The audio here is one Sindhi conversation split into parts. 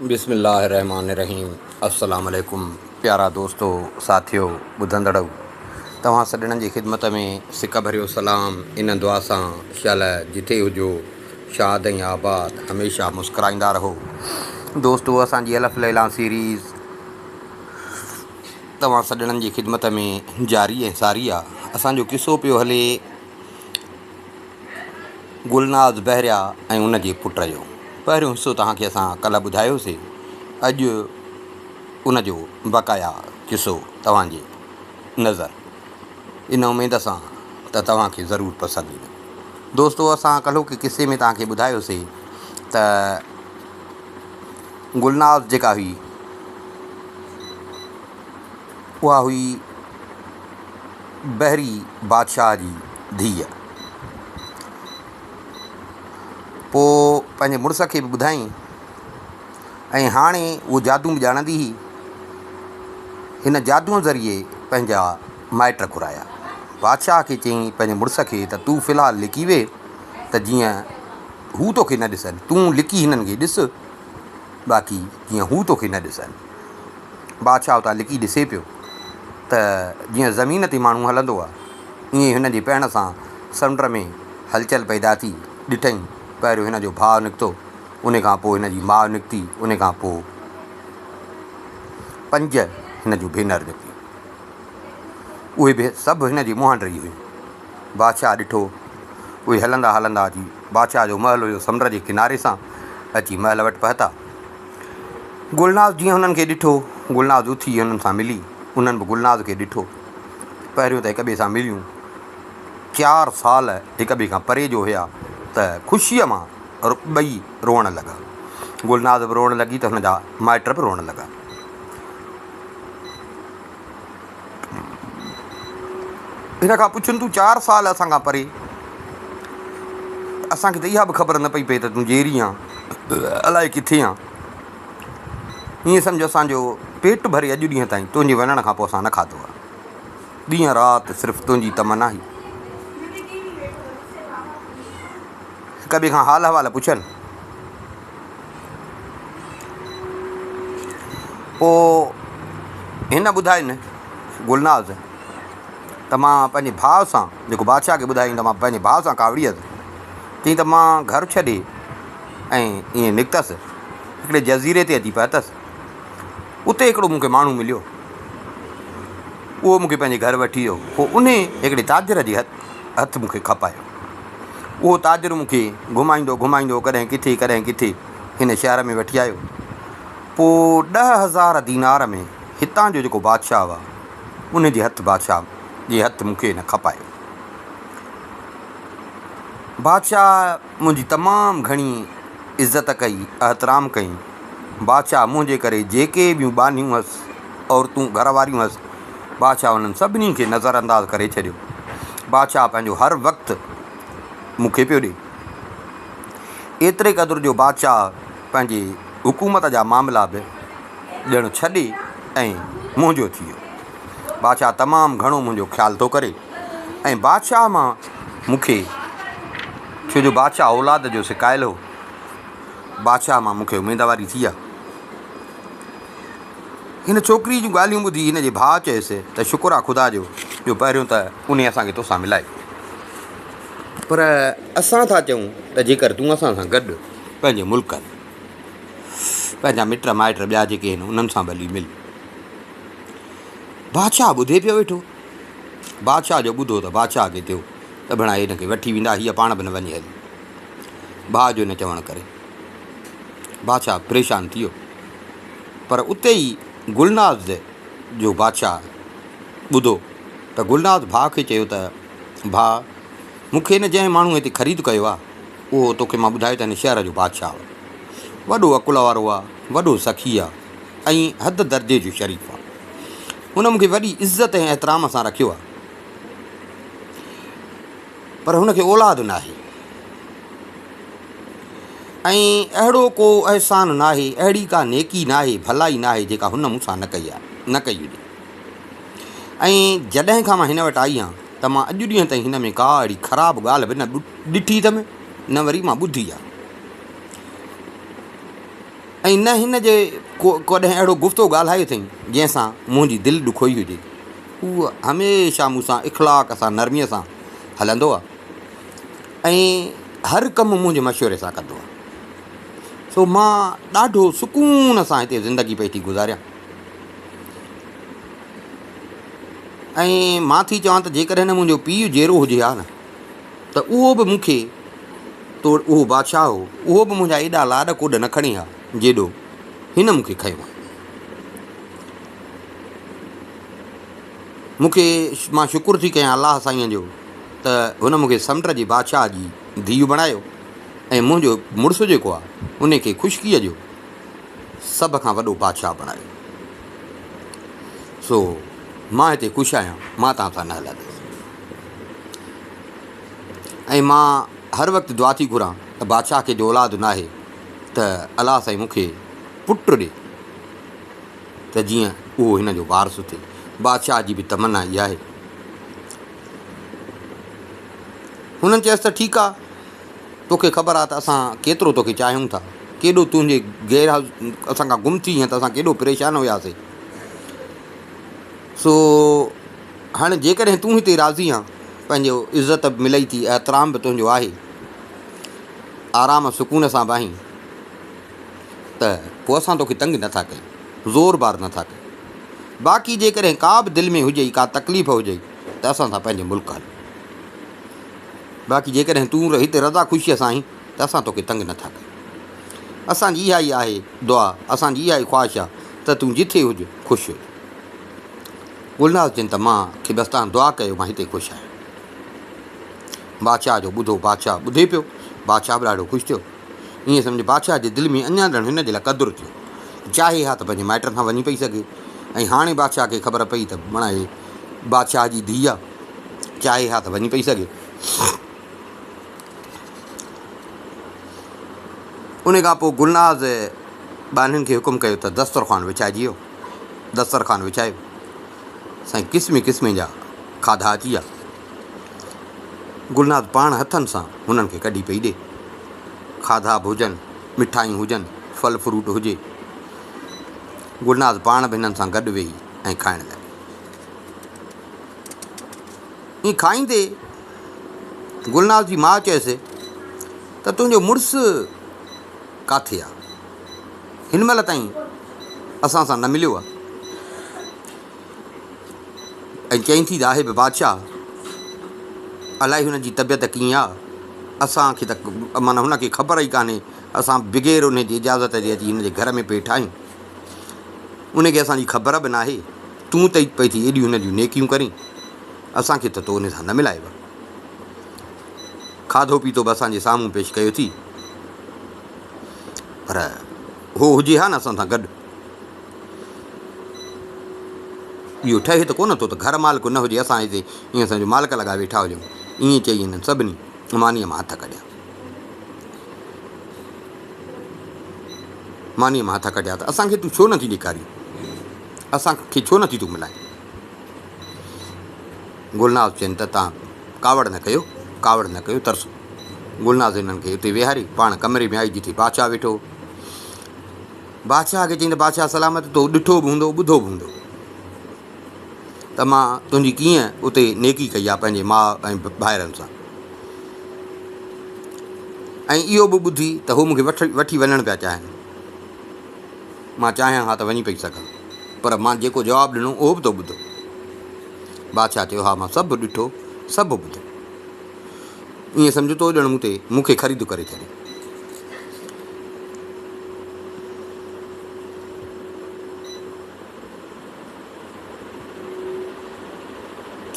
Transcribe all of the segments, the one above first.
بسم الله الرحمٰن الرحيم السلام عليڪم پيارا دوستو ساٿيو ٻڌندڙؤ توهان سڄڻن جي خدمت ۾ سڪ ڀريو سلام ان دعا سان شل جٿي هجو شاد ۽ آباد هميشه مسڪرائيندا رهو دوستو اسان جي الف ليليٰ سيريز توهان سڄڻن جي خدمت ۾ جاري ۽ ساري آ اسان جو قصو پيو هلي گلناز بحريا ۽ ان جي پٽ جو پهريون حصو توهان کي اسان ڪلهه ٻڌايوسي، اڄ ان جو بقايا قصو توهان جي نظر ان اميد سان ته توهان کي ضرور پسند ايندو. دوستو اسان ڪلهوڪي قصي ۾ توهان کي ٻڌايوسي ته گلناز جيڪا هئي اها هئي بحري بادشاهه جي ڌيء. پوء پنهنجي مڙس کي به ٻڌائين ۽ هاڻي هوء جادو به ڄاڻندي هئي. هن جادوء ذريعي پنهنجا مائٽ گهرايا. بادشاهه کي چيائين پنهنجي مڙس کي ته تون في الحال لڪي ويهه ته جيئن هو توکي نه ڏسن. تون لڪي هنن کي ڏس، باقي جيئن هو توکي نه ڏسن. بادشاهه اتان لڪي ڏسي پيو ته جيئن زمين تي ماڻهو هلندو آهي، ائين هن جي پهڻ سان سمنڊ ۾ هلچل پيدا ٿي. ڏٺئين، پهريون هن جو ڀاء نڪتو، ان کان پوء هن جي ماء نڪتي، ان کان پوء پنج هن جون ڀينر نڪتيون. اهي به سڀ هن جي مهانڊ جي هيون. بادشاهه ڏٺو، اهي هلندا هلندا اچي بادشاهه جو محل هيو سمنڊ جي ڪناري سان، اچي محل وٽ پهتا. گلناز جيئن هنن کي ڏٺو، گلناز اٿي هنن سان ملي، انهن به گلناز کي ڏٺو. پهريون ته هڪ ٻئي سان مليون. چار سال هڪ ٻئي کان پري جو هيا ته خوشيء مان ٻئي روئڻ لڳا. گلناز به روئڻ لڳي ته هن جا مائٽ به روئڻ لڳا. هن کان پڇن تون چار سال اسان کان پري، اسان کي ته اها به خبر نه پئي پئي ته تون جيئري آن الائي ڪٿي آن. ائين سمجهه اسان جو پيٽ ڀري اڄ ڏينهن تائين تنهنجي وڃڻ کان پوء اسان نه کاڌو آهي. ڏينهن رات صرف تنهنجي تمنا هئي. هڪ ٻئي کان حال احوال پڇن. پوء هن ٻڌائين گلناز ته مان پنهنجي ڀاء سان جيڪو بادشاهه کي ٻڌائين ته مان پنهنجي ڀاء سان ڪاوڙي هيس. چيائين ته مان گهر ڇڏي ۽ ائين نڪتس هڪڙي جزيري تي اچي پهتس. اتي هڪڙو مون کي ماڻهو مليو. اهو مون کي پنهنجي گهر وٺي ويو. پوء انهي هڪڙي تاجر جي هٿ مون کي کپايو. اهو تاجر مون کي گهمائيندو گهمائيندو ڪڏهن ڪٿي ڪڏهن ڪٿي هن شهر ۾ وٺي آيو. پوء 10,000 دينار ۾ هتان جو جيڪو بادشاهه هئا، ان جي هٿ بادشاهه جي هٿ مون کي هن کپايو. بادشاهه منهنجي تمام گهڻي عزت ڪئي، احترام ڪئي. بادشاهه منهنجي ڪري جيڪي ٻيون ٻانهيون هئس، عورتون، گهر واريون هئس، بادشاهه انهن سڀني کي نظر انداز ڪري ڇڏيو. بادشاهه پنهنجو هر وقت مون کي پيو ڏئي. ايتري قدر جو بادشاهه پنهنجي حڪومت جا معاملا به ڄڻ ڇڏي ۽ منهنجو ٿي ويو. بادشاهه تمام گهڻو منهنجو خيال ٿو ڪري ۽ بادشاهه مان مون کي ڇو جو بادشاهه اولاد جو سڪايل هو. بادشاهه مان مون کي اميدواري ٿي آ. هن ڇوڪريء جون ڳالهيون ٻڌي هن جي ڀاء چيس ته شڪر آ خدا جو، جو پهريون ته انهي اسان کي توسان ملايو. پر اسان ٿا چئون ته جيڪر تون اسان سان گڏ پنهنجي ملڪ هل. پنهنجا مٽ مائٽ ٻيا جيڪي آهن انهن سان ڀلي مل. بادشاهه ٻڌي پيو ويٺو. بادشاهه جو ٻڌو ته بادشاهه کي ٿيو ته ڀيڻا هن کي وٺي ويندا، هيء پاڻ به نه وڃي هلي. ڀاء جو نه چوڻ ڪري بادشاهه پريشان ٿي ويو. پر اتي ئي گلناز جو بادشاهه ٻڌو ته گلناز ڀاء کي چيو ته ڀاء مون کي هن جنهن ماڻهو هتي خريد ڪيو آهي اهو توکي مان ٻڌايو ته هن شهر جو بادشاهه آهي. وڏو عقل وارو آهي، وڏو سخي آهي ۽ حد درجي جو شريف آهي. هن مون کي وڏي عزت ۽ احترام سان رکيو آهي. پر هن کي اولاد ناهي ۽ اهڙو ڪو احسان ناهي، اهڙي ڪا نيڪي ناهي، ڀلائي ناهي جيڪا هن مون سان نه ڪئي آهي، نه ڪئي هجي. ۽ جڏهن کان مان هن وٽ آئي آهيان ته مان اڄ ڏينهن تائين هن ۾ ڪا اهڙي خراب ڳالهه به نه ڏٺي اٿم، نه وري مان ٻڌي آهي. ۽ نه هن جي ڪو ڪڏهن اهڙو گفتو ڳالهايو اٿئي جنهن سان منهنجي دل ڏکوئي هجي. هو هميشه مون سان اخلاق سان نرميء سان هلندو آهي ۽ هر ڪم منهنجي مشوري سان ڪندو آهي. سو مان ڏاڍو سڪون سان هتي زندگي پئي ٿي گذاريان ۽ مان ٿي چوان ته جيڪڏهن نه منهنجو پيء جيئرو هجي ها نه ته اهو به مون کي توڙ اهو بادشاهه هو، اهو به منهنجا ايڏا لاڏ ڪوڏ نه کڻي ها، جيڏو هن مون کي کنيو آهي. مون کي مان شڪر ٿي ڪيان الله سائينء جو ته هن مون کي سمنڊ جي بادشاهه جي ڌيء بڻايو ۽ منهنجو مڙس جيڪو آهي، ان کي خشڪيء جو سڀ کان وڏو بادشاهه بڻايو. سو مان هتي خوش آهيان، مان توهان سان نه هلندس. ۽ مان هر وقت دعا ٿي گهران ته بادشاهه کي جو اولاد ناهي ته الله سائين مون کي پٽ ڏي ته جيئن اهو هن جو وارث ٿئي. بادشاهه جي به تمنا اها آهي. هنن چيس ته ٺيڪ آ، توکي خبر آ ته اسان ڪيترو توکي چاهيون ٿا، ڪيڏو تنهنجي غير اسان کان گم ٿي وئين ته اسان ڪيڏو پريشان هياسي. سو هاڻي جيڪڏهن تون هتي راضي آن، پنهنجو عزت به ملئي ٿي، احترام به تنهنجو آهي، آرام سڪون سان به آهين، ته پوء اسان توکي تنگ نٿا ڪيون، زور بار نٿا ڪيون. باقي جيڪڏهن ڪا به دل ۾ هجئي، ڪا تڪليف هجئي ته اسان سان پنهنجي ملڪ هل. باقي جيڪڏهن تون هتي رضا خوشيء سان آهين ته اسان توکي تنگ نٿا ڪيون. اسان جي اها ئي آهي دعا، اسان جي اها ئي خواهش آهي ته تون جٿي هج خوش هج. گلناز چين ته مان کي بس توهان دعا ڪيو مان هتي خوش آهيان. بادشاهه جو ٻڌو بادشاهه ٻڌي پيو. بادشاهه به ڏاڍو خوش ٿيو. ائين سمجهه بادشاهه جي دل ۾ اڃا ڄڻ هن جي لاء قدر ٿيو. چاهي ها ته پنهنجي مائٽن سان وڃي پئي سگهي ۽ هاڻي بادشاهه کي خبر پئي ته مڻ هي بادشاهه جي ڌيء آ. چاهي ها ته وڃي پئي سگهي. ان کان پوء گلناز ٻانهن کي حڪم ڪيو ته دسترخوان وڇائجي ويو. دسترخوان وڇايو. سائين قسمين قسمين جا کاڌا اچي ويا. گلناز پاڻ هٿن سان هنن کي ڪڍي پئي ڏي. کاڌا به هجن، مٺايون هجن، ڦل فروٽ هجي. گلناز پاڻ به هنن سان گڏ ويهي ۽ کائڻ لڳي. ائين کائيندي گلناز جي ماء چيس ته تنهنجو مڙس ڪاٿي آ؟ هن مهل تائين اسان سان نه مليو آ. ۽ چئين ٿي ته آهي به بادشاهه، الائي هن جي طبيعت ڪيئن آ، اسان کي ته معنيٰ هن کي خبر ئي ڪانهي، اسان بغير ان جي اجازت جي اچي هن جي گهر ۾ پيٺا آهيون، ان کي اسان جي خبر به ناهي، تون ته پئي ٿي ايڏيون هن جون نيڪيون ڪرين، اسان کي ته تو ان سان نه ملايو آ. کاڌو پيتو به اسان جي سامهون پيش ڪيو ٿي، پر هو هجي ها نه اسان سان گڏ. اهو ٺهي ته ڪونه ٿو ته گهر مالڪ نه هجي، اسان هتي ائين سمجهه مالڪ لڳا ويٺا هجون. ائين چئي هنن سڀني مانيء مان هٿ ڪڍيا. مانيء مان هٿ ڪڍيا ته اسان کي تون ڇو نٿي ڏيکارين؟ اسان کي ڇو نٿي تون ملائين؟ گلناز چين ته تان ڪاوڙ نه ڪيو، ڪاوڙ نه ڪيو، ترسو. گلناز هنن کي اتي ويهاري پاڻ ڪمري ۾ آئي جتي بادشاهه ويٺو هو. بادشاهه کي چيائين ته بادشاهه سلامت تو ڏٺو به هوندو ٻڌو به هوندو ته مان تنهنجي ڪيئن اتي نيڪي ڪئي آهي پنهنجي ماء ۽ ڀائرن سان ۽ اهو به ٻڌي ته هو مون کي وٺي وڃڻ پيا چاهين مان چاهيان ها ته وڃي پئي سگهان پر مان جيڪو جواب ڏنو اهو به تو ٻڌو بادشاهه چيو ها مان سڀ ڏٺو سڀ ٻڌو ائين سمجهه تو ڄڻ مون تي مون کي خريد ڪري ڇڏيو.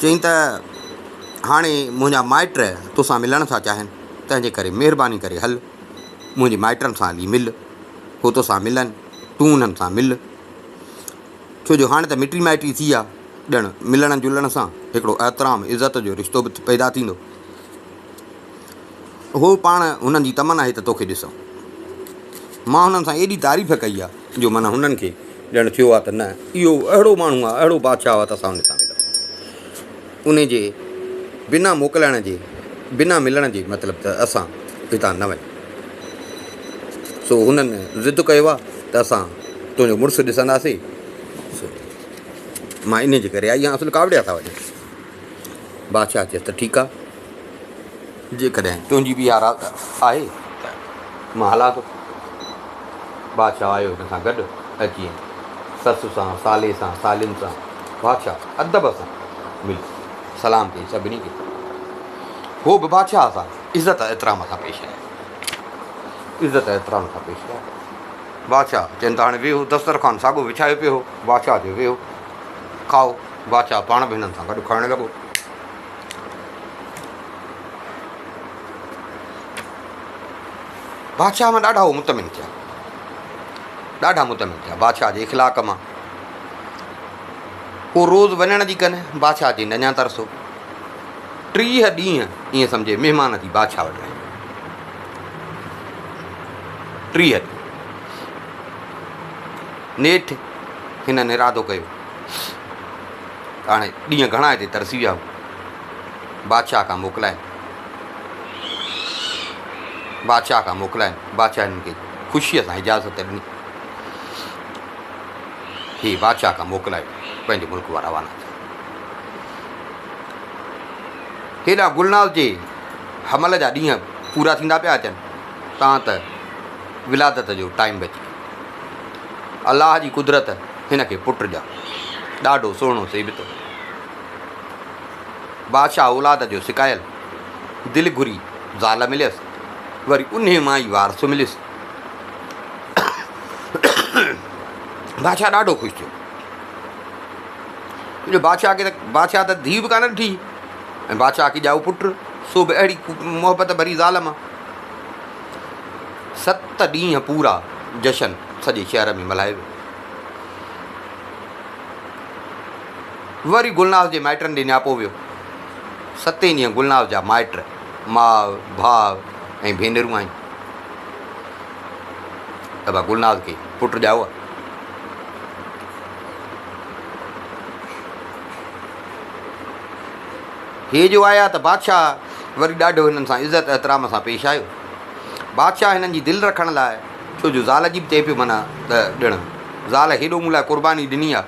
چيائين ته هاڻي منهنجا مائٽ توسان ملڻ ٿا چاهين، تنهنجي ڪري مهرباني ڪري هل منهنجي مائٽن سان هلي مل، هو توسان ملن، تون انهن سان مل. ڇو جو هاڻي ته مٽي مائٽي ٿي آ، ڄڻ ملڻ جلڻ سان هڪڙو احترام، عزت جو رشتو به پيدا ٿيندو. هو پاڻ هنن جي تمنا آهي ته توکي ڏسون. مان هنن سان ايڏي تعريف ڪئي آ جو معنيٰ هنن کي ڄڻ ٿيو آ ته نه اهو اهڙو ماڻهو آ، اهڙو بادشاهه آ ته اسان ان سان ملون. ان جي بنا موڪلائڻ جي، بنا ملڻ جي مطلب ته اسان هتان نه وڃون. سو هنن ضد ڪيو آ. ته اسان تنهنجو مڙس ڏسنداسين، سو مان انهيء جي ڪري آئي آهيان، اصل ڪاوڙيا ٿا وڃن. بادشاهه چيس ته ٺيڪ آهي، جيڪڏهن تنهنجي به اها راء آهي ته مان هلان ٿو. بادشاهه آيو هن سان گڏ اچي سس سان، سالي سان، سالين سان بادشاهه ادب سان مليو، سلام ڪيائين سڀني کي. هو به بادشاهه سان عزت احترام سان پيش آيا. عزت احترام سان پيش آيا. بادشاهه چين ته هاڻي ويهو، دسترخوان ساڳو وڇايو پيو هو. بادشاهه چيو ويهو، کائو. بادشاهه پاڻ به هنن سان گڏ کائڻ لڳو. بادشاهه مان ڏاڍا هو مطمئن ٿيا، ڏاڍا مطمئن ٿيا بادشاهه جي اخلاق مان. هو روز وڃڻ جي ڪن، بادشاهه چين اڃا ترسو. 30 ڏينهن ائين سمجهي مهمان ٿي بادشاهه وٽ رهيا. 30 ڏينهن. نيٺ هنن ارادو ڪيو ته هاڻي ڏينهن گهڻا هتي ترسي ويا آهيون، بادشاهه کان موڪلائين. بادشاهه کان موڪلائين. بادشاهه هنن کي خوشيء سان اجازت ڏني. هي بادشاهه کان موڪلائي پنهنجي ملڪ وارا روانا ٿيا. هيڏانهن گلناز جي حمل جا ڏينهن پورا ٿيندا پيا اچن، تان ته ولادت جو ٽائيم به اچي ويو. الله جي قدرت هن کي پٽ ڄائو. ڏاڍو سهڻو سيبتو. بادشاهه اولاد جو سڪايل، دل گهري زال مليس، وري انهي مان ئي وارث مليس. بادشاهه ڏاڍو خوش ٿيو. جو بادشاهه کي ته بادشاهه ته ڌيء به ڪانه ڏٺي ۽ بادشاهه کي ڄائو پٽ، سو به اهڙي محبت ڀري زال مان. 7 ڏينهن پورا جشن سڄي شهر ۾ ملهايو ويو. وري گلناز جي مائٽن ڏي نياپو ويو. ستين ڏينهن گلناز جا مائٽ، ماء، ڀاء ۽ ڀينرون آيون ته ڀا گلناز کي پٽ ڄائو آهي. هي جو آيا ته بادشاهه وري ڏاڍو هنن سان عزت احترام سان پيش آيو. بادشاهه هنن جي دل رکڻ لاء، ڇو جو زال جي به چئي پيو معنيٰ ته ڄڻ زال هيڏو مون لاء قرباني ڏني آ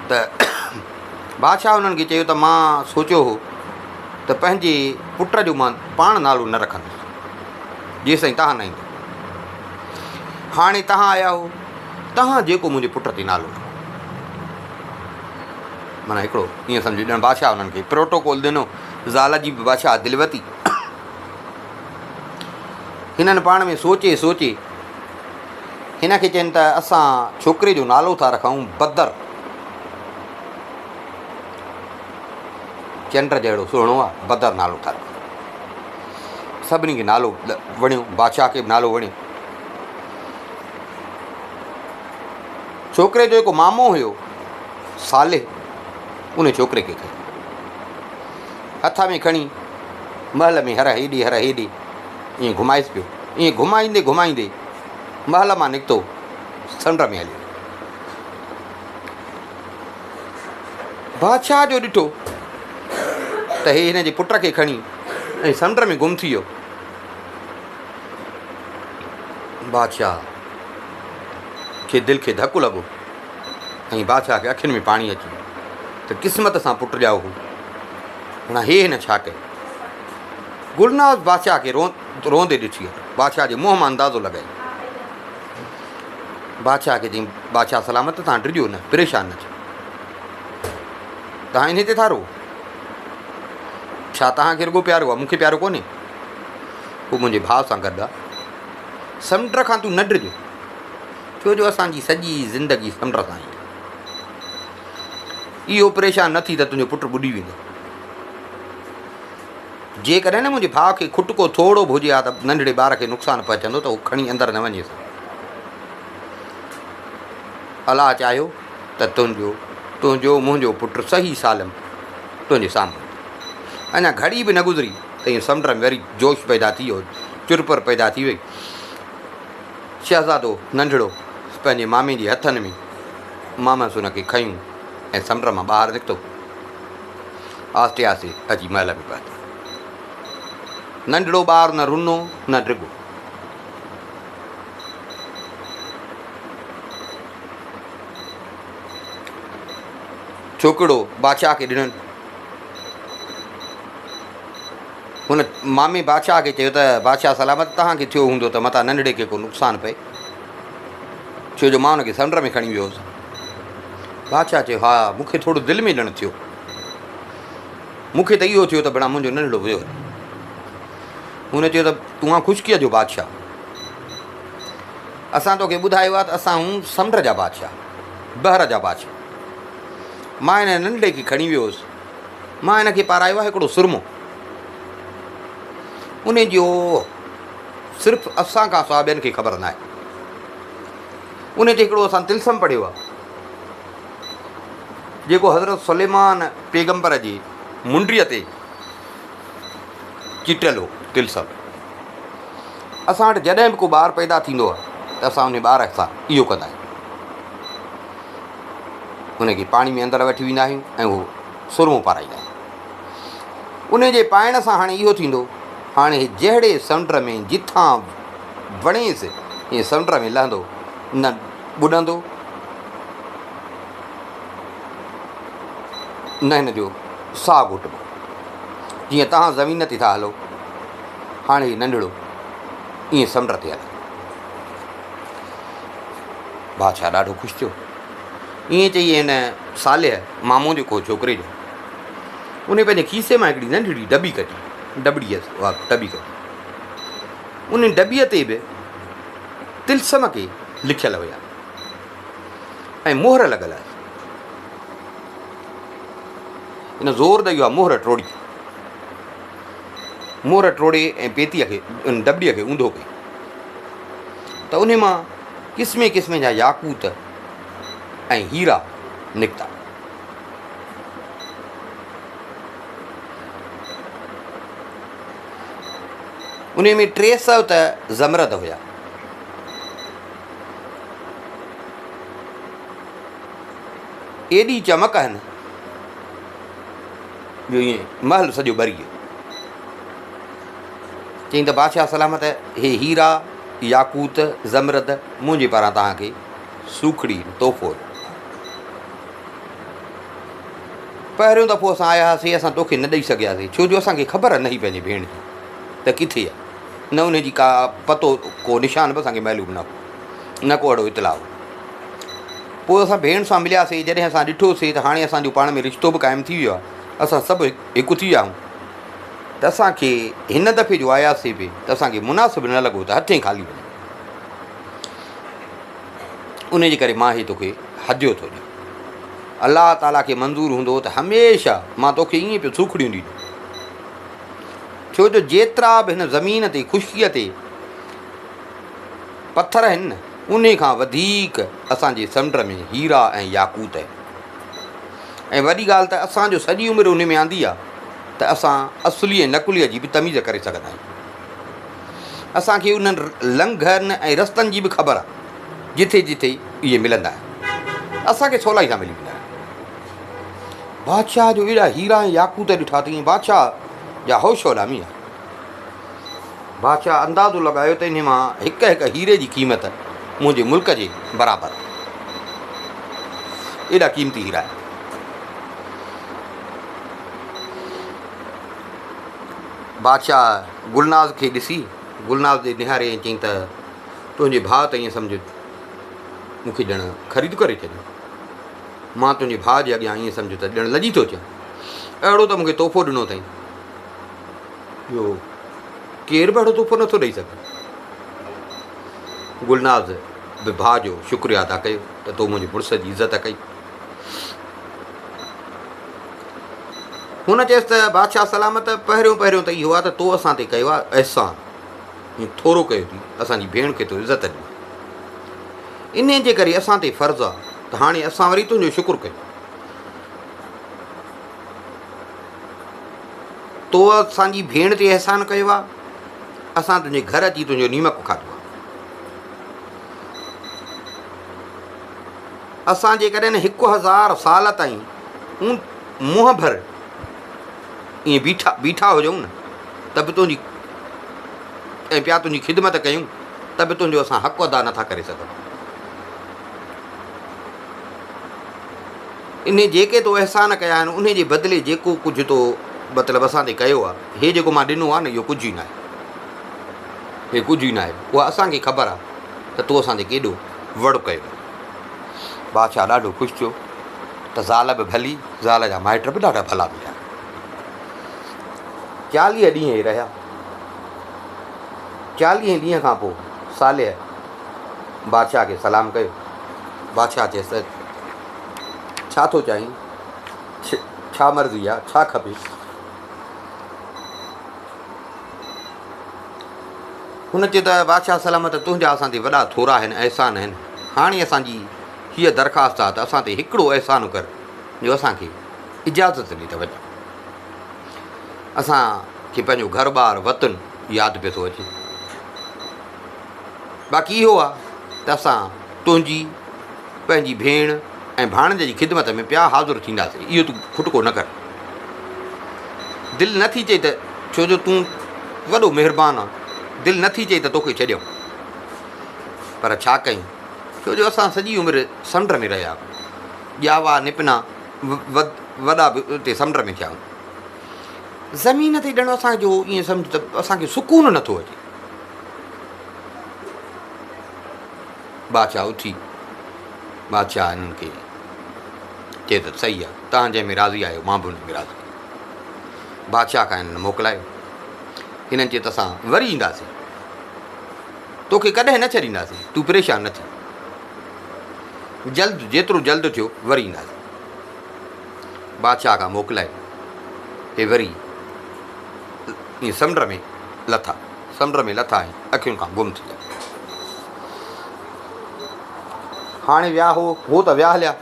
ته بادشاهه هنن کي چيو ته مان سوچيو هو ته پنهنجي پٽ جو مان پاڻ نالو نه رکندس جيستائين توهان نه ايندو. هاڻي توهان آيا هو، توهان جيڪو منهنجي پٽ تي نالو رکو. معنيٰ هڪڙو ائين سمجهو ڄڻ بادشاهه هنن کي پروٽوڪول ڏنو. زال جي به بادشاهه دل وتي. هنن پاڻ ۾ سوچي سوچي هن کي چين ته اسان ڇوڪري جو نالو ٿا رکون بدر. چنڊ جهڙو سهڻو آ، بدر نالو ٿا رکون. سڀني کي نالو وڻيو، بادشاهه کي به نالو وڻيو. ڇوڪري جو هڪ مامو هيو صالح، ان ڇوڪري کي کنيو، هٿ ۾ کڻي محل ۾ هر هيڏي هر هيڏي ائين گهمائيس پيو. ائين گهمائيندي گهمائيندي محل مان نڪتو، سمنڊ ۾ هليو. بادشاهه جو ڏٺو ته هي هن جي پٽ کي کڻي ۽ سمنڊ ۾ گم ٿي ويو. بادشاهه کي دل کي ڌڪ لڳو ۽ بادشاهه کي اکين ۾ پاڻي اچي ويو ته قسمت سان پٽ ڄائو هو، هاڻ هي هن ڇا ڪيو؟ گلناز بادشاهه کي روئندي ڏٺي، بادشاهه جي منهن مان اندازو لڳائي بادشاهه کي چيائين، بادشاهه سلامت، توهان ڊڄو نه، پريشان نه ٿيو. توهان انهي تي ٿا روئو؟ ڇا توهان کي رڳو پيارو آهي، مون کي پيارو ڪونهي؟ هو منهنجي ڀاء سان گڏ آهي. سمنڊ کان تون نه ڊڄ، ڇو جو اسان جي سڄي زندگي سمنڊ سان ئي آهي. اهو پريشان نه ٿي ته تنهنجو پٽ ٻڏي ويندو. جيڪڏهن نه منهنجي ڀاء کي کٽڪو ٿورو به هجي ها ته ننڍڙي ٻار کي نقصان پهچندو ته هو کڻي اندر نه وڃيس ها. الله چاهيو ته تنهنجو تنهنجو منهنجو پٽ صحيح سالم تنهنجي سامهون ايندو. اڃا گهڙي به نه گذري ته ائين سمنڊ ۾ وري جوش پيدا ٿي ويو، چرپر پيدا ٿي وئي. شهزادو ننڍڙو پنهنجي مامي جي هٿن ۾ مامس هن کي کنيو ۽ سمنڊ مان ٻاهر نڪتو. آهستي آهستي اچي محل ۾ پهتو. ننڍڙو ٻار نه رنو نه ڊگهو. ڇوڪرو بادشاهه کي ڏنن. هن مامي بادشاهه کي چيو ته بادشاهه سلامت توهان کي ٿيو هوندو ته متان ننڍڙي کي ڪو نقصان پئي، ڇو جو مان هن کي سمنڊ ۾ کڻي ويو هوس. بادشاهه چيو ها مون کي ٿورو دل ۾ ڄڻ ٿيو. مون کي ته اهو ٿيو ته بڻا منهنجو ننڍڙو ويو. هن چيو ته تون آن خشڪيء جو بادشاهه. اسان توکي ٻڌايو آهي ته اسان آهيون سمنڊ جا بادشاهه، بحر جا بادشاهه. مان هن ننڍڙي کي کڻي ويو هوس. مان هن کي پارايو آهي هڪڙو سرمو. ان جو صرف اسان کان سواء ٻين کي خبر ناهي. ان تي هڪڙو اسان طلسم پڙهيو آهي، جيڪو حضرت سليمان پيغمبر جي منڊيء تي چٽيل هو طلسم. اسان وٽ جڏهن به ڪو ٻار پيدا ٿيندو آهي ته اسان ان ٻار سان اهو ڪندا آهيون. ان کي پاڻي ۾ اندر وٺي ويندا آهيون ۽ اهو سرمو پارائيندا آهيون. ان جي پائڻ سان هاڻي اهو ٿيندو، هاڻي هي جهڙي سمنڊ ۾ جتان وڻيس ائين سمنڊ ۾ لهندو، نه ٻڏندو، نه هن جو ساهه گهٽبو. جيئن توهان زمين تي ٿا هلو، هاڻي هي ننڍڙو ائين سمنڊ تي هلندو. بادشاهه ڏاڍو خوش ٿيو. ائين چئي هن صالح مامو جيڪو هو ڇوڪري جو، ان پنهنجي کيسي مان هڪڙي ننڍڙي ڊٻي ڪڍي، ڊٻڙي هيس اها ڊٻي ڪڍي. ان ڊٻيء تي به طلسم کي لکيل هيا ۽ مهر لڳل هئس. هن زور ڏئي اها مهر ٽوڙي. مهر ٽوڙي ۽ پيتيء کي ان ڊٻڙيء کي اونڌو ڪيو ته انهي مان قسمين قسمين جا ياقوت ۽ هيرا نڪتا. انهي ۾ 300 ته زمرد هيا. ايڏي چمڪ هن جو ائين محل سڄو ٻري ويو. چيائين ته بادشاهه سلامت هي هيرا، ياقوت، زمرد منهنجي پاران توهان کي سوکڙي تحفو. پهريون دفعو اسان آيا هئاسين اسان توکي نه ڏئي سگهياسين ڇو جو اسان کي خبر نه هئي پنهنجي ڀيڻ جي ته ڪٿي آهي نه ان جي ڪا پتو ڪو نشان به اسان کي معلوم نه هو نه ڪو اهڙو اطلاع هو. پوء اسان ڀيڻ سان ملياسين جڏهن اسان ڏٺوسين ته هاڻي اسان جو پاڻ ۾ رشتو به قائم ٿي ويو آهي اسان سڀ هڪ ٿي ويا آهيون ته اسان کي هن دفعي جو آياسين به ته اسان کي مناسب نه لڳو ته هٿين خالي وڃون ان جي ڪري مان هي توکي هديو ٿو ڏيان. الله تعاليٰ کي منظور هوندو ته هميشه مان توکي ائين پيو سوکڙيون ڏيندو. ڇو جو جيترا به هن زمين تي خشڪيء تي پٿر آهن نه، انهي کان وڌيڪ اسان جي سمنڊ ۾ هيرا ۽ ياقوت آهن. ۽ وڏي ڳالهه ته اسان جو سڄي عمر انهي ۾ آندي آهي ته اسان اصلي ۽ نقليء جي به تميز ڪري سگهندا آهيون. اسان کي انهن لنگهن ۽ رستن جي به خبر آهي، جٿي جٿي اهي ملندا آهن، اسان کي سولائي سان ملي ويندا آهن. بادشاهه جو اهڙا هيرا ۽ ياقوت ڏٺا ته ائين بادشاهه جا هوش اڏامي ويا. بادشاهه اندازو لڳايو ته انهي مان هڪ هڪ هيري جي قيمت منهنجي ملڪ جي برابر آهي. ايڏا قيمتي هيرا آهن. بادشاهه گلناز کي ڏسي گلناز ڏي نهاري ۽ چيائين ته تنهنجي ڀاء ته ائين سمجهه مون کي ڄڻ خريد ڪري ڇڏيو. مان تنهنجي ڀاء جي اڳيان ائين سمجهه ته ڄڻ لڄي ٿو اچان. اهڙو ته مون کي تحفو ڏنو اٿئي جو ڪير به اهڙو تحفو نٿو ڏئي سگهي. گلناز به ڀاء جو شڪريو ادا ڪيو ته تو منهنجي مڙس جي عزت ڪئي. هن چيس ته بادشاهه سلامت پهريون پهريون ته اهو آهي ته تو اسان تي ڪيو آهي احسان ۽ ٿورو ڪيو اٿئي، اسان جي ڀيڻ کي تو عزت ڏني، انهيء جي ڪري اسان تي فرض آهي ته هاڻي اسان وري تنهنجو شڪر ڪيون. تو اسان جي ڀيڻ تي احسان ڪيو آهي، اسان تنهنجي گهر اچي تنهنجو نيمڪ کاڌو آهي. اسان جيڪڏهن 1000 سال تائين منهن ڀر ائين بيٺا بيٺا هجون نه ته به تنهنجي ۽ پيا تنهنجي خدمت ڪيون ته به تنهنجو اسان حق ادا نٿا ڪري سگهون. انهي جيڪي تو احسان ڪيا آهن، انهي جي بدلي جيڪو ڪجهه تو مطلب اسان تي ڪيو آهي، هي جيڪو مان ڏنو آهي نه، اهو ڪجهه ئي ناهي. هي ڪجهه ئي ناهي. اها اسان کي خبر آهي ته تو اسان تي ڪيڏو وڙ ڪيو آهي. بادشاهه ڏاڍو خوش ٿيو ته زال به ڀلي، زال جا مائٽ به ڏاڍا ڀلا مليا. 40 ڏينهن هي رهيا. چاليهين ڏينهن کان پوء صالح بادشاهه کي سلام ڪيو. بادشاهه چيس ته ڇا ٿو چاهين؟ ڇا مرضي آ؟ ڇا کپي؟ هن چيو ته بادشاهه سلامت تنهنجا اسان تي وڏا ٿورا آهن، احسان آهن. هاڻي اسان جي هيء درخواست آ ته اسان تي هڪڙو احسان ڪر جو اسان کي اجازت ڏي ته وڃون. اسان کي پنهنجو گهر ٻار وطن ياد پيو ٿو اچي. باقي اهو آ ته اسان تنهنجي، پنهنجي ڀيڻ ۽ ڀاڻج جي خدمت ۾ پيا حاضر ٿينداسين، اهو تون کٽڪو نه ڪر. دل نه ٿي چئي ته ڇو جو تون وڏو مهربان آن، دل نه ٿي چئي ته توکي ڇڏيون. پر ڇا ڪيون، ڇو جو اسان سڄي عمر سمنڊ ۾ رهيا، ڄاوا نپنا وڏا به اتي سمنڊ ۾ ٿيا. زمين تي ڄڻ اسان جو ائين سمجهه ته اسان کي سڪون نه ٿو اچي. بادشاهه اٿي بادشاهه هنن کي چئي ته صحيح آهي توهان جنهن ۾ راضي آهيو مان به ان ۾ راضي آهيان. بادشاهه کان هنن موڪلايو. هنن چيو ته اسان وري اينداسين، توکي ڪڏهن نه ڇڏينداسين، تون پريشان نه ٿي، جلد جيترو جلد ٿيو وري اينداسين. بادشاهه کان موڪلائي هي وري ائين سمنڊ ۾ لٿا، سمنڊ ۾ لٿا ۽ اکين کان گم ٿي ويا. هاڻي ويا هو، هو ته ويا هليا.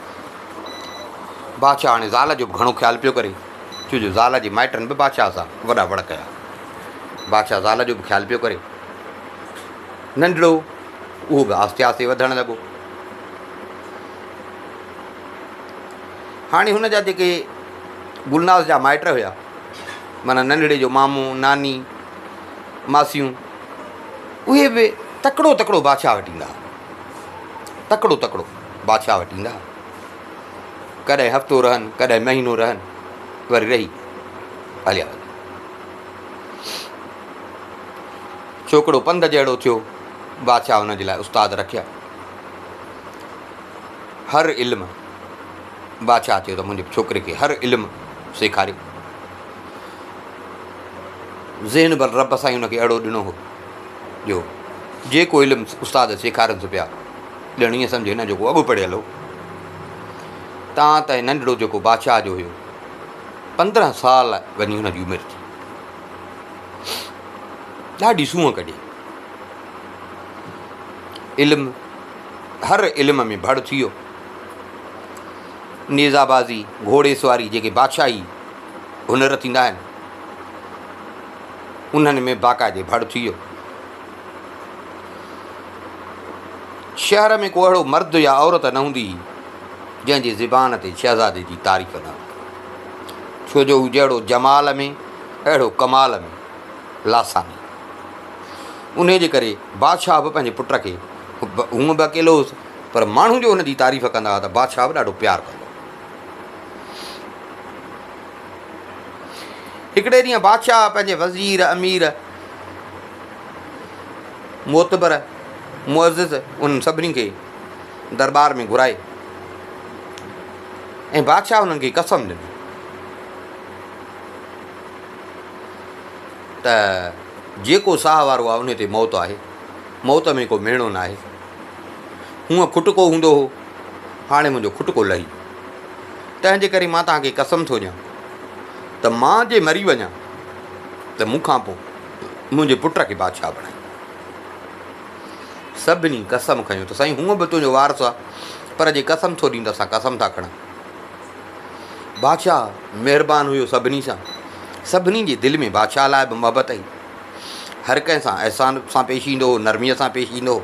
بادشاهه هاڻي زال جو به گهڻو خيال پيو ڪري، ڇو جو زال جي مائٽن به بادشاهه سان وڏا وڙ ڪيا. بادشاهه زال جو به خيال پيو ڪري. ننڍڙو اهو به آهستي آهستي وڌڻ لڳو. هاڻي هن جا جيڪي گلناز جا مائٽ هيا، معنيٰ ننڍڙي جو مامو، ناني، ماسيون، اهي به تڪڙو تڪڙو بادشاهه وٽ ايندا ها. تڪڙو تڪڙو بادشاهه وٽ ايندا ها. ڪڏهن هفتو رهن، ڪڏهن مهينو رهن، وري رهي هليا وڃن. ڇوڪرو پنڌ جهڙو ٿيو، بادشاهه هن جي لاء استاد رکيا. هر علم، بادشاهه چيو ته منهنجي ڇوڪري کي هر علم سيکاريو. ذهن بل رب سائين هن کي اهڙو ڏنو هو جو جيڪو علم استاد سيکارنس پيا ڄڻ ائين سمجهه هن جو ڪو اڳ پڙهيل هو. تان ته ننڍڙو جيڪو بادشاهه جو هيو 15 سال وڃي هن جي عمر ٿي. ڏاڍي سونهن ڪڍي. علم هر علم ۾ ڀڙ ٿي ويو. نيزه بازي، گهوڙي سواري جيڪي بادشاهي هنر ٿيندا آهن، انهن ۾ باقاعدي ڀڙ ٿي ويو. شهر ۾ ڪو اهڙو مرد يا عورت نه هوندي هئي، جنهن جي زبان تي شهزادي جي تعريف نه هوندي. ڇو جو هو جهڙو جمال ۾، اهڙو ڪمال ۾ لاثاني. انهيء جي ڪري بادشاهه به پنهنجي پٽ کي، هونء به اڪيلو هوس، پر ماڻهو جو هن جي تعريف ڪندا هئا ته بادشاهه به ڏاڍو پيار ڪندو هو. هڪڙي ڏينهن بادشاهه پنهنجي وزير، امير، معتبر، معزز انهن سڀني کي درٻار ۾ گهرائي ۽ بادشاهه انهن کي قسم ڏنو ته جيڪو ساهه وارو آهي انهي تي موت آهي، موت ۾ ڪو ميڻو ناهي. هونء کٽڪو هوندو هو، هاڻي منهنجو کٽڪو لهي ويو. تنهن جي ڪري مان توهان کي قسم ٿو ڏيان ته مان جي مري وڃان ته مون کان پوء منهنجي پٽ کي بادشاهه بڻائيندو. سڀني قسم کنيو ته سائين هونء به تنهنجو وارث آ، پر جي قسم ٿو ڏين ته اسان قسم ٿا کڻون. بادشاهه مهربان هيو سڀني سان. سڀني جي دل ۾ بادشاهه لاء به محبت هئي. هر ڪنهن سان احسان سان پيش ايندو هو، نرميء سان پيش ايندو هو.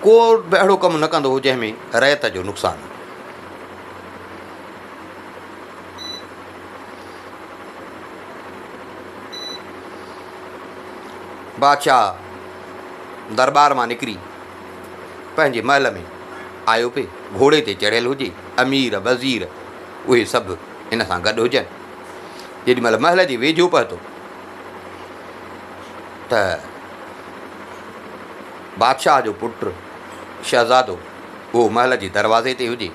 ڪو به اهڙو ڪم نه ڪندو هو جنهن ۾ رعيت جو نقصان هجي. بادشاهه درٻار مان نڪري پنهنجي محل ۾ آيو پئي، گهوڙي تي چڙهيل هجي، امير وزير اهي سڀ هن سان گڏ هجن. جيڏي مهل محل جي ويجهو پهتو ته بادشاهه جو پٽ شهزادو اهو محل جي دروازي تي هجي.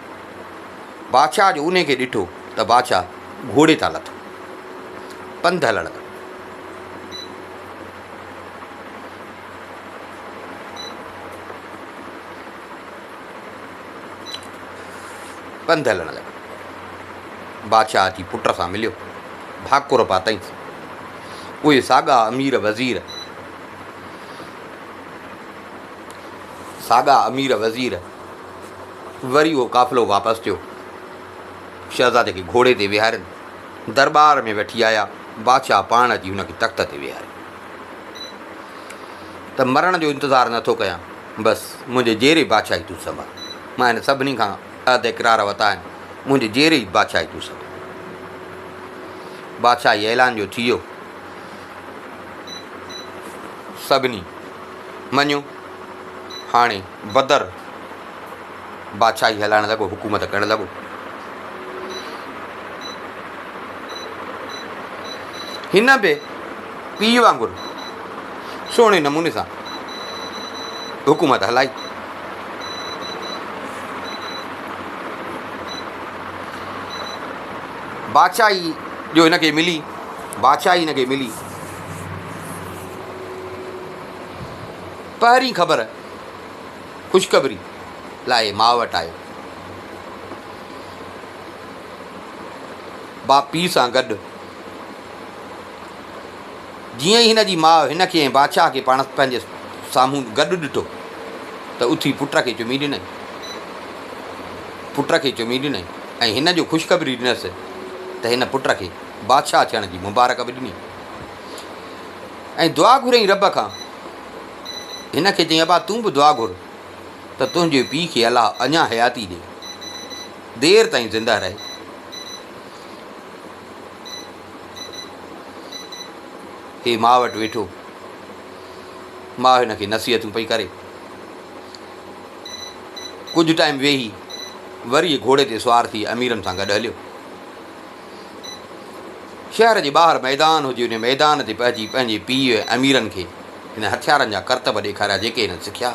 بادشاهه جو انهي کي ڏٺو ته بادشاهه گهوڙي تان لٿو، پنڌ هلڻ لڳو. پنڌ هلڻ لڳو. بادشاهه اچي پٽ سان مليو، ڀاڪر پاتائينس. اهي ساڳا امير وزير، ساڳا امير وزير، وري اهو قافلو واپس ٿيو. شهزادي کي گهوڙي تي ويهارين، درٻار ۾ وٺي آيا. بادشاهه پاڻ اچي هن کي تخت تي ويهاريو. ته مرڻ جو انتظار نه ٿو ڪيان، بس منهنجي جيئري بادشاهي تون سنڀال. مان هن سڀني کان عهد اقرار ورتا آهن، منهنجي جيئري ئي بادشاهي تون سنڀال. بادشاهي اعلان جو ٿي ويو. سڀني مڃيو. هاڻي بدر بادشاهي هلائڻ لڳو، حڪومت ڪرڻ لڳو. هن به پيء وانگر سهڻي نموني سان حڪومت هلائي. بادشاهي جو هن کي ملي، بادشاهي هن کي ملي. پهرين خبر خوشخبري لاء ماء وٽ آيو. با پيء سان گڏ جيئن ئي هن جي ماء هن کي ۽ بادشاهه کي پاڻ پنهنجي سامهون گڏ ڏٺو ته اٿي پٽ کي چمي ڏنائين. پٽ کي چمي ڏنائين ۽ هن جو خوشخبري ڏنس ته هن پٽ کي بادشاهه ٿيڻ جي مبارڪ به ڏني ۽ دعا گهريائين رب کان. هن کي چيائين ابا تون به دعا گهر ته تنهنجي پيء کي الله اڃا حياتي ڏي، دير تائين زنده رهي. هي ماء وٽ ويٺو. ماء هن کي نصيحتون پئي ڪري. ڪجهه ٽائيم ويهي وري گهوڙي تي سوار ٿي اميرن سان گڏ هليو. شهر جي ٻاهر ميدان هجي، ان ميدان تي پهچي پنهنجي پيء ۽ اميرن کي هن هٿيارن جا ڪرتب ڏيکاريا جيڪي هن سکيا.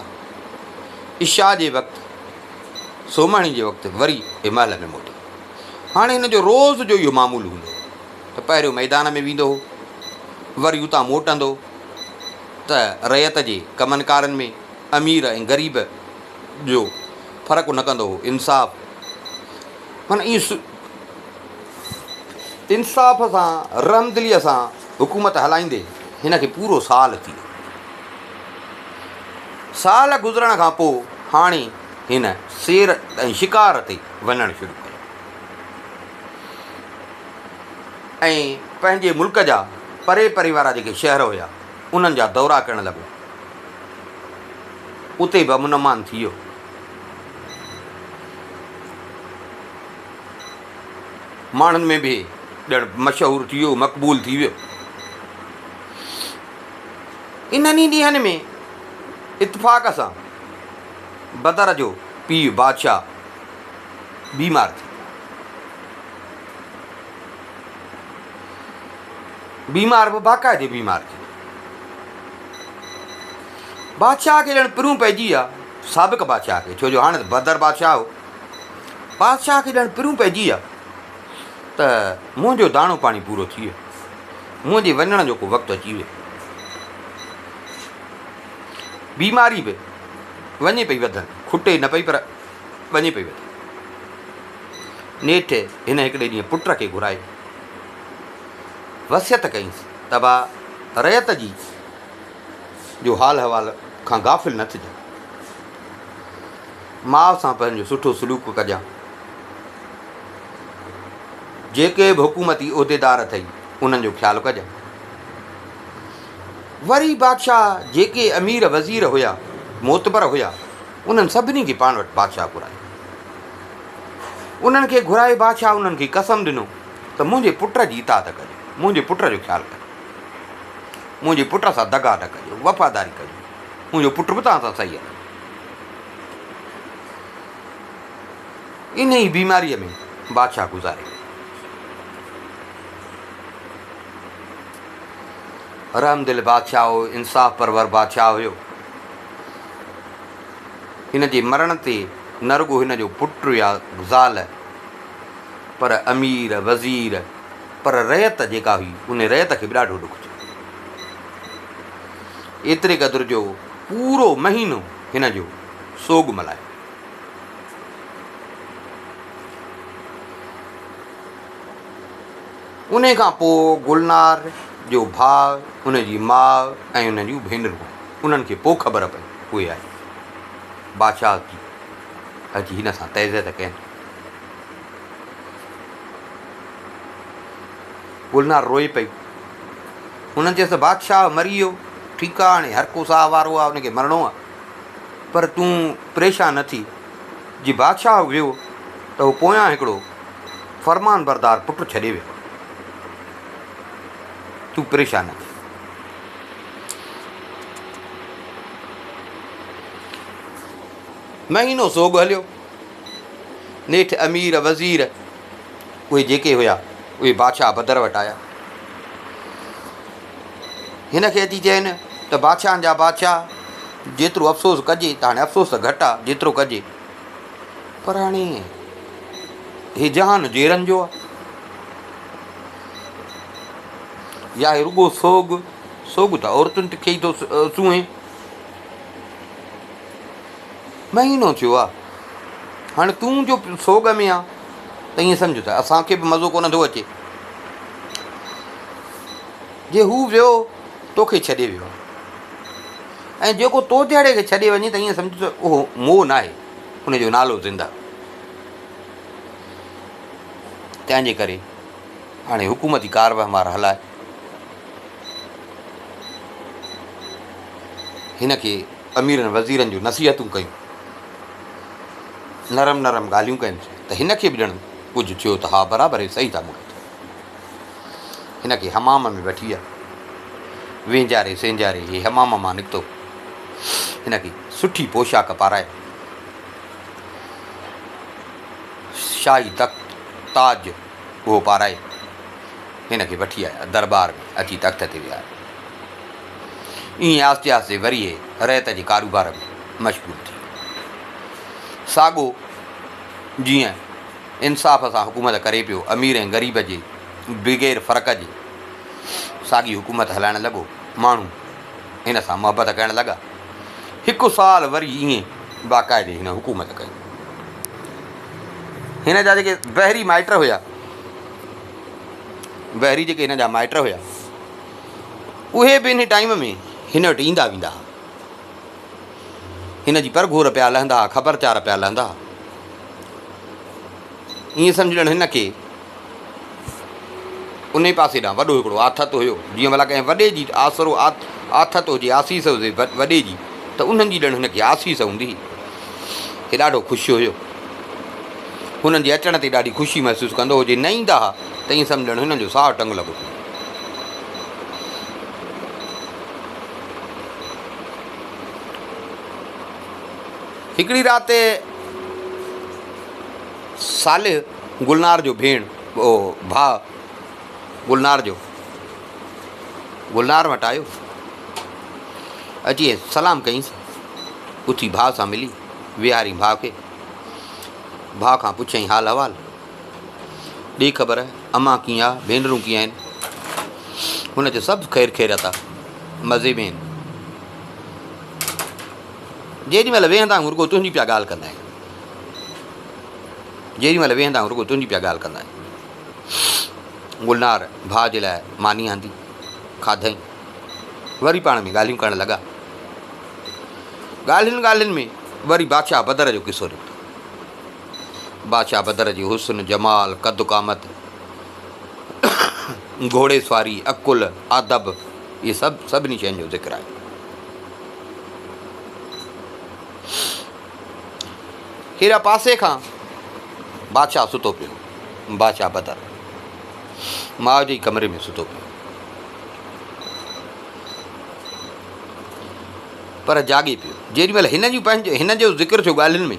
عشاء جي وقت سومهڻي جي وقت وري هي محل ۾ موٽيو. هاڻي هن جو روز جو اهو معمول هوندو هو ته پهريون ميدان ۾ ويندو هو، وري اتان موٽندو ته رعيت جي ڪمن ڪارن ۾ امير ۽ غريب جو فرق نه ڪندو هو، انصاف معنيٰ ائين انصاف سان رحمدليء سان حڪومت هلائيندي هن کي پورو سال ٿي ويو. سال گذرڻ کان پوء هاڻي هن سير ۽ شڪار تي وڃڻ شروع ڪيو ۽ پنهنجي ملڪ جا پري پري وارا جيڪي شهر هيا انهن جا دورا ڪرڻ لڳو. اتي به امن امان ٿي ويو. ماڻهن ۾ به ڄڻ مشهور ٿي ويو، مقبول ٿي ويو. انهن ئي ڏينهن ۾ اتفاق سان بدر جو پيء بادشاهه بيمار ٿي پيو. بيمار به باقاعدي بيمار ٿي پيو. بادشاهه کي ڄڻ پرون پئجي ويا، سابق بادشاهه کي، ڇو جو هاڻي ته بدر بادشاهه هو. بادشاهه کي ڄڻ پرون پئجي ويا ته منهنجو داڻو پاڻي پورو ٿي ويو، منهنجي وڃڻ جو ڪو وقت اچي ويو. بيماري به وڃي پئي وڌڻ، کٽي نه پئي پر وڃي پئي وڌي. نيٺ هن هڪڙي ڏينهن پٽ کي گهرائي وصيت ڪئينس ته ابا رعيت جي جو حال احوال کان غافل نه ٿجان. ماء سان پنهنجو سٺو سلوڪ ڪجان. جيڪي به حڪومتي عهديدار اٿئي انهن جو خيال ڪجان. وري بادشاهه جيڪي امير وزير هيا، معتبر هيا، انهن سڀني کي پاڻ وٽ بادشاهه گهرايو. انهن کي گهرائي بادشاهه انهن کي قسم ڏنو ته منهنجي پٽ جي اطاعت ڪجو، منهنجي پٽ جو خيال ڪجو، منهنجي پٽ سان دغا نه ڪجو، وفاداري ڪجو، منهنجو پٽ به توهان سان صحيح هلندو. انهيء بيماريء ۾ بادشاهه گذاري ويو. رحمدل بادشاهه هو، انصاف پرور بادشاهه هيو. هن جي مرڻ تي نه رڳو هن جو پٽ يا زال پر امير، وزير پر رعيت جيڪا هئي ان رعيت کي به ڏاڍو ڏک ٿيو. ايتري قدر جو پورو مهينو هن جو سوڳ ملهايو. انهي کان پوء گلنار جو ڀاء، ان جي ماء ۽ ان جون ڀينرون آيون. انهن کي پوء خبر پئي، اهي آيا. بادشاهه جي اچي هن سان تعزيت ڪين. گلنار روئي پئي. هنن چيس ته بادشاهه مري ويو، ٺيڪ آ، هاڻي هر ڪو ساهه وارو آ، ان کي مرڻو آ، پر تون پريشان نه ٿي. جي بادشاهه ويو ته هو پويان هڪڙو فرمانبردار پٽ ڇڏي ويو. تون پريشان نه ٿي. مهينو سوڳ هليو. نيٺ امير وزير اهي جيڪي هيا اهي بادشاهه بدر وٽ آيا. هن کي اچي چين ته بادشاهن جا بادشاهه جيترو افسوس ڪجي ته هاڻي افسوس ته گهٽ آ جيترو ڪجي پر هاڻي هي جهان جيرن جو آ يا هي رڳو سوڳ سوڳ ته عورتن کي ئي ٿو سونهين مهينو ٿيو آ هاڻي تون جو سوڳ ۾ آ ته ائين سمجهه ته اسان کي به مزو ڪونه ٿو اچي جي هو ويو توکي ڇڏي ويو ۽ جيڪو تو جهڙي کي ڇڏي وڃي ته ائين سمجهه ته اهو مئو ناهي ان جو نالو زنده تنهن جي ڪري هاڻي حڪومتي ڪار وهنوار هلائي هن کي اميرن وزيرن جون نصيحتون ڪيون، نرم نرم ڳالهيون ڪين ته هن کي به ڄڻ ڪجهه ٿيو ته ها برابر هي صحيح ٿا مون کي چون. هن کي حمام ۾ وٺي ويا. وهنجاري سهنجاري هي حمام مان نڪتو. هن کي سٺي پوشاڪ پارائي شاهي تخت تاج اهو پارائي هن کي وٺي آيا درٻار ۾ اچي تخت تي ويهاريو. ائين آهستي آهستي وري هي رعيت جي ڪاروبار ۾ مشغول ٿي ويو. ساڳو جيئن انصاف سان حڪومت ڪري پيو، امير ۽ غريب جي بغير فرق جي ساڳي حڪومت هلائڻ لڳو. ماڻهو هن سان محبت ڪرڻ لڳا. هڪ سال وري ائين باقاعدي هن حڪومت ڪئي. هن جا جيڪي بحري مائٽ هيا، بحري جيڪي هن جا مائٽ هيا، اهي به انهي ٽائيم ۾ هن وٽ ايندا ويندا ها. هن جي پرگهور پيا لهندا ها، خبر چار پيا لهندا ها. ائين سمجهه ڄڻ هن کي انهي پاسي ڏانهن وڏو هڪڙو آٿت هيو، جيئن ڀلا ڪنهن وڏي جي آسرو آٿت هجي، آسيس هجي وڏي جي، ته انهن جي ڄڻ هن کي آسيس هوندي هئي. هي ڏاڍو خوش هيو. هنن جي اچڻ تي ڏاڍي خوشي محسوس ڪندو هو. جي نه ايندا ها ته ائين سمجهه ڄڻ هنن جو ساهه ٽنگ لڳو پيو. هڪڙي رات صالح گلنار جو ڀيڻ او ڀاء گلنار جو گلنار وٽ آيو. اچي سلام ڪيائينس. اٿي ڀاء سان ملي ويهارين ڀاء کي. ڀاء کان پڇيائين حال احوال، ڏي خبر امان ڪيئن آ، ڀينرون ڪيئن آهن؟ هن چيو سڀ خير خيريت آ، مزي ۾ آهن. جيڏي مهل ويهندا آهيون رڳو تنهنجي پيا ڳالهه ڪندا آهن. جيڏي مهل ويهندا آهيون رڳو تنهنجي پيا ڳالهه ڪندا آهن. گلنار ڀاء جي لاء ماني آندي، کاڌائين. وري پاڻ ۾ ڳالهيون ڪرڻ لڳا. ڳالهين ڳالهين ۾ وري بادشاهه بدر جو قصو نڪتو. بادشاهه بدر جي حسن، جمال، قد قامت، گهوڙي سواري، عقل، ادب اهي سڀ سڀني شين جو ذڪر آهي. هيڏانهن پاسي کان بادشاهه ستو پيو هو. بادشاهه بدر ماء جي ئي ڪمري ۾ ستو پيو هو. پر جاڳي پيو. جيڏي مهل هن جون پنهنجو هن جو ذڪر ٿيو ڳالهين ۾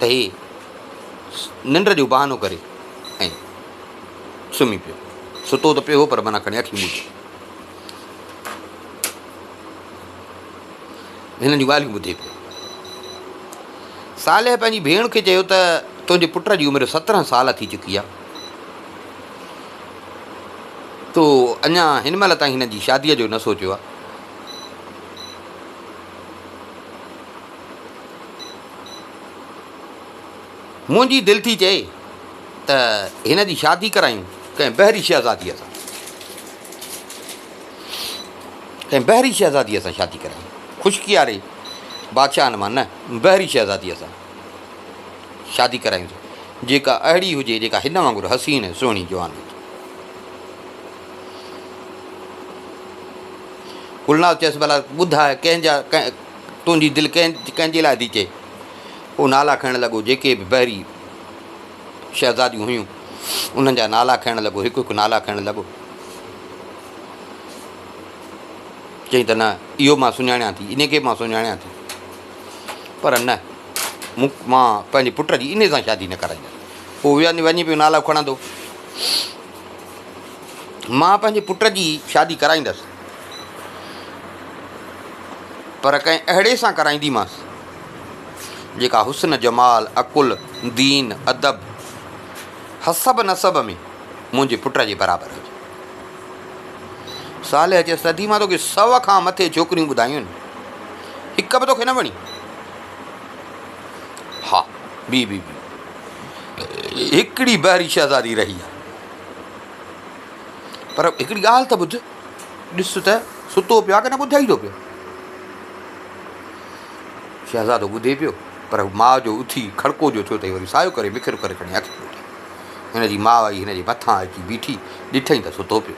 ته هي ننڊ جو بهانو ڪري ۽ سمهي پيو. ستو ته پيو هو پر معنيٰ کڻي اکيون ٻوٽي هنن جون ڳالهيون ٻڌي پيو. صالح پنهنجي ڀيڻ کي چيو ته تنهنجي پٽ جي عمر 17 سال ٿي چڪي آهي. تو اڃا هن مهل تائين هن جي شاديء جو نه سوچيو آهي. منهنجي دل ٿي چئي ته هن جي شادي ڪرايون ڪنهن بحري شهزاديء سان. ڪنهن بحري شهزاديء سان شادي ڪرايون. خشڪيء واري بادشاهن مان نه، بحري شهزاديء سان شادي ڪرايونس، جيڪا اهڙي هجي جيڪا هن وانگر حسين ۽ سهڻي جوان هجي. گلناز چيس، ڀلا ٻڌاء ڪنهن جا تنهنجي دل ڪنهن جي لاء ٿي چئي؟ هو نالا کڻڻ لڳو، جيڪي به بحري شهزاديون هيون، انهن جا نالا کڻڻ لڳو، هڪ هڪ نالا کڻڻ لڳو. چيائين ته نه، اهو مان سڃاڻيان ٿي، انهي کي به مان سڃاڻيان ٿي، پر نه، مون مان پنهنجي پٽ جي انهي سان شادي نه ڪرائيندس. پوء وڃي پيو نالا کڻندو. مان پنهنجي پٽ جي شادي ڪرائيندس، پر ڪنهن اهڙي سان ڪرائينديمانس، جيڪا حسن جمال، عقل، دين، ادب، حسب نسب ۾ منهنجي پٽ جي برابر هجي. صالح چيس ته ادي مان توکي سو کان مٿي ڇوڪريون ٻڌايون آهن، هڪ به توکي نه وڻي؟ ها بي بي بي هڪڙي بحري شهزادي رهي آهي. پر هڪڙي ڳالهه ته ٻڌ، ڏس ته ستو پيو آهي ڪه نه ٻڌئي ٿو پيو. شهزادو ٻڌي پيو، پر ماء جو اٿي کڙڪو جو ٿيو ته وري سايو ڪري مکر ڪري کڻي اک ٻوٽي. هن جي ماء آئي هن جي مٿان اچي بيٺي، ڏٺئين ته ستو پيو.